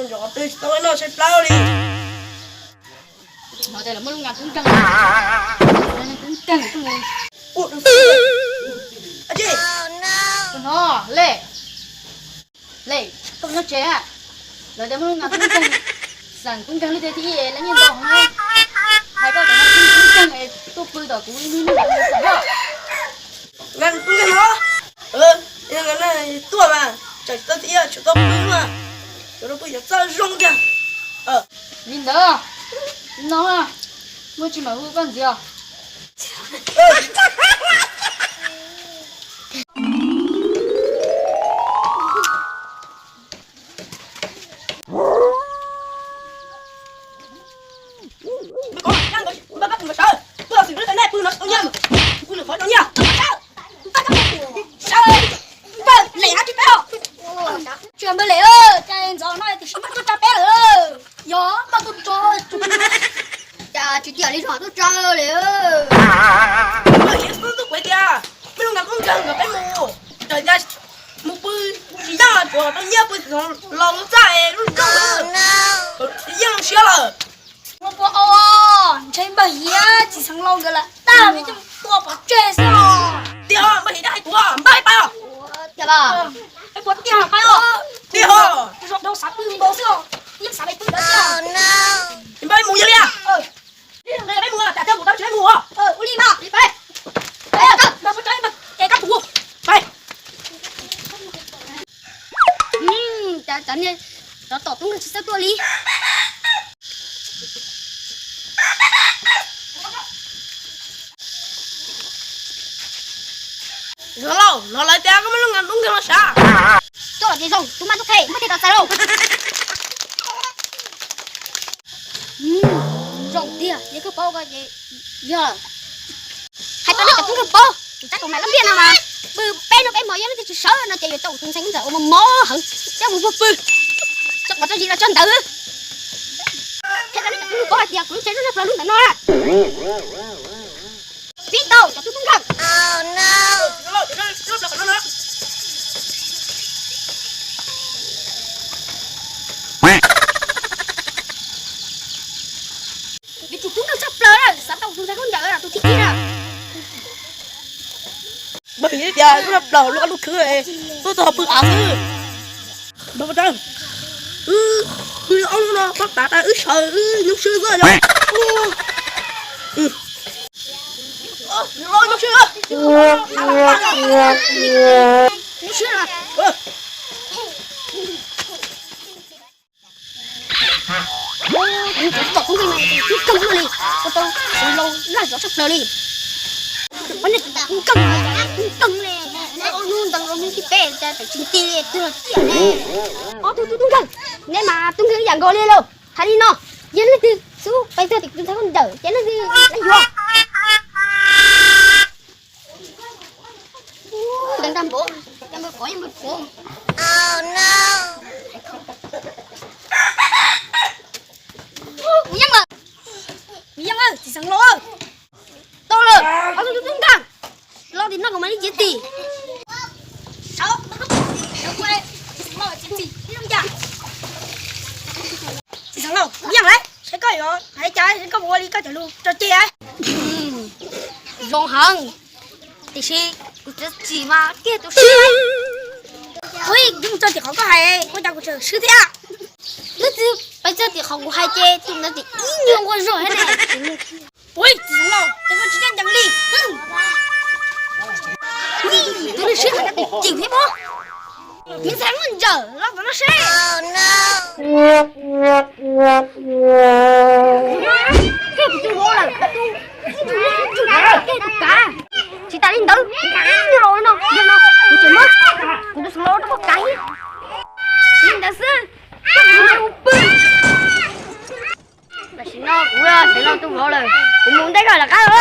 Zov qhov twg tsis tau noj tshaib plab li. No ces lawv muaj lub nqa kub nkeeg, kub nkeeg. Tus no, Lej, Lej, koj nyob tsev a. Lawv tias muaj lub nqa kub nkeeg, xeem kub nkeeg lub teb thib ib lawv nyiaj ntau heev. Hais koj cov kub nkeeg es tuaj pw tom kuv ib hnub ntawd xeem koj. Nqa kub nkeeg no, tuaj mas tsam tsis tau thib ib tsam tau pw mas, cov no pw cov txawj zoo tiag. Li ntawd, no, muaj tsis mam hu koj ntxiv os. Tsis npawg Lem, cas ntxov no tiam sis npawg tuaj tsa peb lawm. Yog npawg tuaj tsa, cas tsis tiam li zoo tuaj tsa li. Npawg Lem xub ntuj kuv tias, peb lub nqa kub nkeeg nkawd peb mus, cas mus pw tsis yeej, tsuas tau nyiaj pw los lub txaj lub nroog, yeej zoo siab lawm. Ua pua au, ntshe npawg Hiab txiv xeev laus nkawd lam tag peb coj mus tua pov tseg xwb os. Tiag, npawg Hiab hais kuv, npawg hais pais os. Tiag, hais pais os. Tiag, zoo dhau xav pw nkaus xwb os. Yeej xav pw ntawd tiag. Npawg mus yog li. Peb mus, cas thiaj mus tau tsis mus os. Ua li mas, pais. Pais, npawg, npawg, ces koj pum. Pais. Cov, cov niag, cov tom tub nkeeg tsis txawj tuaj li. Zoo lauj, los lawv tias koj muaj lub nqa kub nkeeg los sav. Coj los ces zoo, tus maj tub qhe muaj tej tos txais lauj. Zoo tiag, yog koj paub ko ces yog. Hais tau nej cov tub nkeeg paub, kuv tab tom mas lab npiaj no mas, pw peb hnub peb hmo yeej leej twg tsis sawv no ces yuav tau tus ntxhais kub nkeeg uas mos mos heev coj mus puag pw, coj quav tso zis los tso ntawd. Hais tau nej cov tub nkeeg paub hais tias kuv lub tsheb zaj plaws lub ntawm no. Pib tau cov tub tub nkeeg. Yuav tsum tub nkeeg tshaj plaws na, xav tau tus ntxhais khaub ncaws tus thib ib na. Npawg Hiab tias tub tshaj plaws lub qab lub khwv, tuaj txog pw av xwb. Npawg Pov Tsawg, wb, wb ob lub no pab tav tas wb sawv wb nyuaj siab xwb yog. Nyuaj siab. Kuv cov tub nkeeg no kuv kub kawg li, kuv tau xeev laus laj zov tshaj plaws li. Ob niag tub nkeeg, tub nkeeg li, ob hnub ntawd los hnub thib peb cas tsis nti li, twg los ciaj ne. Ob tug tub nkeeg, neb mas tub nkeeg ib yam nkaus li lauj. Hais li no, yog leej twg xub pes txog tim tus ntxhais khaub ncaws ces leej twg yuav. Ntag ntag npaum, yog npawg Pov, yog npawg Pov. Kuv yeej lawm, kuv yeej lawm, txiv xeev laus. Tau lawm, ob tug tub nkeeg, los tim no kuv mam li ciav tim. Txiv xeev laus, kuv yeej lawm, saib koj yuav hais li cas, saib koj mus ua li koj cov lus tso tseg. Zoo heev, tiam sis kuv txiav txim mas kiag tus swb. Ui, kuv mus txog tim qhov koj hais, ua cas kuv tseem swb thiab? Leej twg pes txog tim qhov kuv hais ces tus ntawd ces ib nyuag nquag zog thiab ne. Ui, txiv xeev laus, tes koj tsis ncaj ncees li. Tus neeg siab hais tias tus cim thiab pob. Tus ntxhais muaj ntsawm los tom no seb. Koj tus vauv lawm, tus ntxhais tus kav. Tsis tas li ntawd, tus los no, yog no kuv tseem muab kuv tus xeev laus rau koj kav. Li ntawd xwb, koj tus ntxhais mus pw. Tam sim no kuv xeev laus tu vauv lawm, kuv mus ntej koj lawm qab.